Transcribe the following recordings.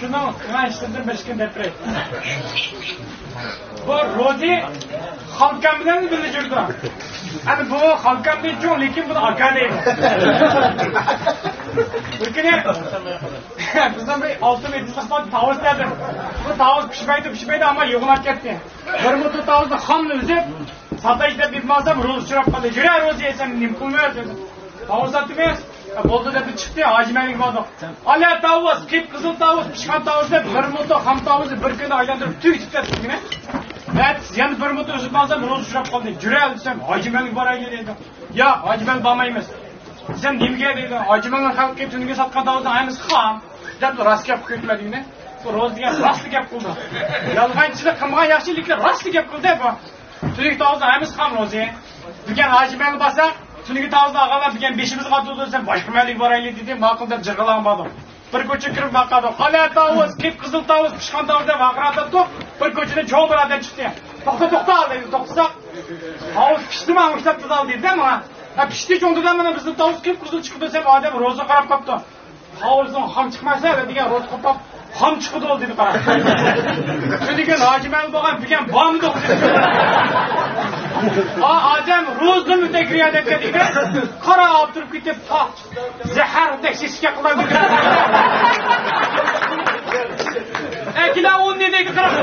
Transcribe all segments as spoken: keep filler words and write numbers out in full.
شۇنىڭ ئىشلىرىدىن بىر ئىككىنى دەپ بېرەي. بۇ روزى خالكام بىلەن بىللە يۈرىدۇ. ئەنە بۇ خالكامدىن چوڭ، لېكىن بۇنى ئاكا دەيدۇ. بىر كۈنى بىزنىڭ بىر ئالتە مېتىرلىق بار تاۋۇز دەپ. بۇ تاۋۇز پىشمايدۇ، پىشمايدۇ، ئەمما يوغىناپ كەتتى. بىر مۇددەت تاۋۇزنى خاملا ئۈزۈپ، ساتاي دەپ يېپىپ ماڭسام، روزى ئۇچراپ قالدى. يۈرە روزى يەيسەن، نېمە قىلمايسەن؟ تاۋۇز ساتىمىز. بولدى دەپ چىقتى، ھاجى مەلىككە باردۇق. ئالە تاۋۇز، قىپقىزىل تاۋۇز، پىشقان تاۋۇز دەپ بىر مۇددەت خام تاۋۇزنى بىر كۈندە ئايلاندۇرۇپ تۈگىتىپ كەتتى دېگىنە. ئەتىسى يەنە بىر مۇددەت ئۈزۈپ ماڭسام، روزى ئۇچراپ قالدى. يۈرە دېسەم، ھاجى مەلىككە بارايلى دەيدۇ. ياق، ھاجى مەلىككە بارمايمىز. دېسەم، نېمىگە دەيدۇ. ھاجى مەلىكنىڭ خەلقى تۈنۈگۈن ساتقان تاۋۇزنىڭ ھەممىسى خام دەپ راست گەپ قىلىپ كەتمە دېگىنە. بۇ روزى دېگەن راست گەپ قىلدى. يالغانچىلىق قىلمىغان ياخشى، لېكىن راست گەپ قىلدى بۇ. تۈنۈگۈن تاۋۇزنىڭ ھەممىسى خام روزى. بۈگۈن ھاجى مەلىككە بارساق، تۈنۈگۈن تاۋۇزنى ئالغانلار بۈگۈن بېشىمىزغا ئاتىدۇ دېسەم، باشقا مەلىككە بارايلى دېدى. ماقۇل دەپ جىرغىلىغان باردۇق. بىر كوچىغا كىرىپ باققاندا، ئالە تاۋۇز، قىپقىزىل تاۋۇز، پىشقان تاۋۇز دەپ ۋارقىراپ تۇرۇپ، بىر كوچىدىن چوڭ بىر ئادەم چىقتى. توختا، توختا دېدى، توختىساق، تاۋۇز پىشتىمۇ ئۇشتاپ دېدى دېدى ماڭا. ھە، پىشتى چوڭ دېدى، مانا بىزنىڭ تاۋۇز قىپقىزىل چىقىدۇ دېسەم، ئادەم روزىغا قاراپ قاپتۇ. تاۋۇزنىڭ خام چىقماسا دېگەن روزى قوپاپ، خام چىقىدۇ دېدى قارا. شۇ دېگەن ھاجى مەلىك بولغان بۈگۈن بارمىدۇق دېدى. ئا، ئادەم روزىنى ئۆتەي كىرگەن دەپ كەتتى. قارا ئاپتۇرۇپ كېتىپ، پاھ. زەھەردەك سېسىق قىلىدۇ. ئەكىلە ئۇنى دەيدۇ قاراپ.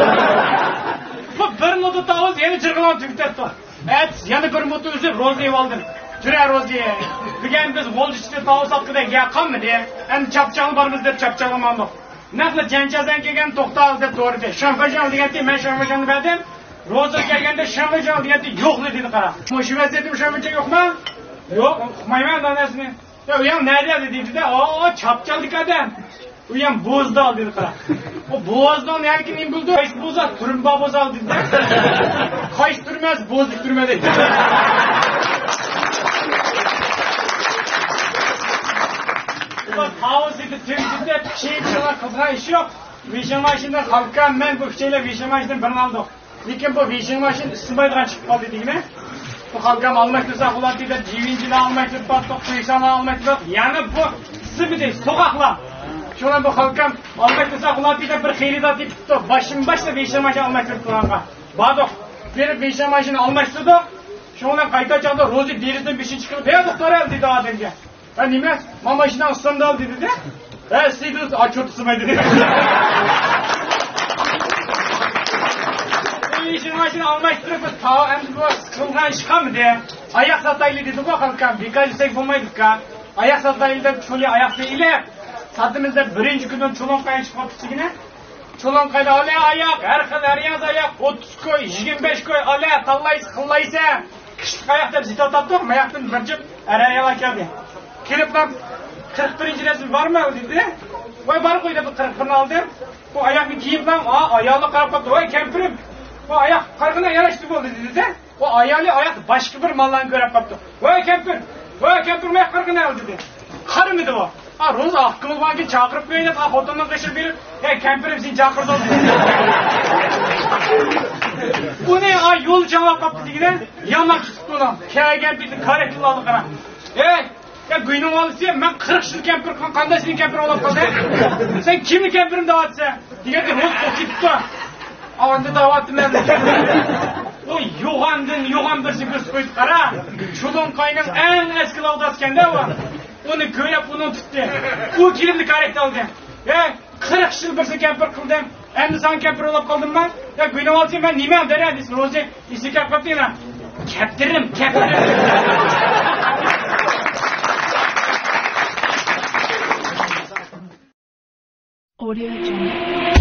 بۇ بىر مۇددەت تاۋۇز يەنە جىرغىلاپ تۈگىتەتتى. ئەتىسى يەنە بىر مۇددەت ئۈزۈپ روزا ئېلىۋالدىم. تۈرە روزا. بۈگۈن بىز غۇلجا ئىچىدە تاۋۇز ساتقۇدەك يەر قالمىدى. ئەمدى چاپچانغا بارىمىز دەپ چاپچانغا ماڭدۇق. نەقلا جەنچازەن كەلگەن توختاغىز دەپ دورىدى. شېنفېجياڭ دېگەنتى، مەن شېنفېجياڭنى بەردىم. روزا كەلگەندە شېنفېجياڭ دېگەنتى، يوقلا دېدى قارا. مۇشۇ ۋەزىيەتتىمۇ شېنفېجياڭ يوقما؟ يوق، ئۇقمايمەن ئاناسىنى. يا، ئۇ يەڭ نەدە دېدى-دە، ئا، چاپچالدىكى ئادەم. ئۇ يەڭ بوزدا دېدى قارا. ئۇ بوزدا نەگە نېمە بولدى؟ قايسى بوزا؟ تۈرمە بوزا دېدى. قايسى تۈرمە؟ بوزلۇق تۈرمە دېدى. ئۇلار تاۋۇز دېدى، تۈگىدى دەپ، كېيىن شۇلار قىلغان ئىش يوق. ۋېشىڭ ماشىنىدا خالكام، مەن بۇ ئۈچەيلەن ۋېشىڭ ماشىنىدىن بىرنى ئالدۇق. لېكىن بۇ ۋېشىڭ ماشىنا ئىسسىمايدىغان چىقىپ قالدى دېگىنە. بۇ خالكام ئالماشتۇرساق بولاتتى دەپ، جىۋىنچىلار ئالماشتۇرۇپ باقتۇق، قۇيسانلار ئالماشتۇرۇپ باقتۇق. يەنە بۇ ئىسسىمىدى، سوغۇقلا. شۇڭا بۇ خالكام ئالماشتۇرساق بولاتتى دەپ بىر خېرىدار تېپىپتۇ. باشمۇ باش دەپ ۋېشىڭ ماشىنا ئالماشتۇرۇپ تۇرغانغا. باردۇق. بېرىپ ۋېشىڭ ماشىنا ئالماشتۇردۇق. شۇنىڭ بىلەن قايتار چاغدا روزى دېرىزىدىن بېشىنى چىقىرىپ، ھەي، توختار ھەل دېدى ئادەمگە. ھە، نېمە؟ ما ماشىناڭ ئىسسىمدى دېدى-دە. ھە، ئىسسىدى، ئاچۇرتسىماي دېدى. ئىشىڭ ماشىنا ئالماشتۇرۇپ، بىز تاۋ ئەمدى بۇ سىقىلغان ئىش قالمىدى. ئاياق ساتايلى دېدىغۇ خالكام، بىكار يۈرسەك بولمايدۇكا. ئاياق ساتايلى دەپ، چولى ئاياق سېلىپ ساتىمىز دەپ، بىرىنچى كۈنى چولۇڭقايغا چىقىپ قاپتۇ دېگىنە. چولۇڭقايدا ئالە ئاياق، ھەر خىل، ھەر ياز ئاياق، ئوتتۇز كوي، يىگىرمە بەش كوي، ئالە تاللايسىز، خىللايسەن. قىشلىق ئاياق دەپ سېتىۋاتاتتۇق، ماياقتىن بىر جۈپ ئەر ئاياللار كەلدى. كېلىپلا، «قىرىق بىرىنچى رەسىم بارمۇ؟» دېدى. «ۋاي، بار غۇي» دەپ، قىرىق بىرنى ئالدىم. بۇ ئاياقنى كىيىپلا، ئا، ئايالى قاراپ قاپتۇ. «ۋاي، كەمپىرىم، بۇ ئاياق قارىغىنا ياراشتى بولدى» دېدى-دە. ئۇ ئايالى ئاياقتا باشقا بىر ماللارنى كۆرۈپ قاپتۇ. «ۋاي كەمپىر، ۋاي كەمپىر، ماياق قارىغىنا» دېدى. قارىمىدى ئۇ. ئا، روزى ئاق كۆڭۈل بولغانكىن چاقىرىپ قوياي دەپ، ئا، خوتۇننىڭ قېشىغا بېرىپ، «ھەي، كەمپىرىم سېنى چاقىرىدۇ» دېدى. ئۇنى، ئا، يول چاڭلاپ قاپتۇ دېگىنە، ياماق تۇتۇپتۇ ئۇنىڭ. كەلگەن پېتى كارەكتىرلارغا قارا. «ھەي، يا گۇينىڭ بالىسى، مەن قىرىق يىل كەمپىر قىلغان، قانداق سېنىڭ كەمپىر بولاپ قالدى؟ سەن كىمنى كەمپىرىم دەۋاتىسەن؟» دېگەندە روزى قورقۇپ كېتىپتۇ. ئاندا دەۋاتىمەن. ئۇ يوغاندىن يوغان بىرسى كۆرسىتىپ قويدى، قارا. چولۇڭقاينىڭ ئەڭ ئەسكى لاۋداسىكەن-دە ئۇ. ئۇنى كۆرۈپ ئۇنى تۇتتى. ئۇ كېلىپ كارەكتە ئالدى. ھە، قىرىق يىل بىرسى كەمپىر قىلدىم. ئەمدى ساڭا كەمپىر بولاپ قالدىممۇ؟ يا گۇينىڭ بالىسى، مەن نېمە دەرە دېسە روزى. ئېسىگە كەپ قاپتۇ يەنە. كەپتىرىم، كەپتىرىم. Audio Jungle.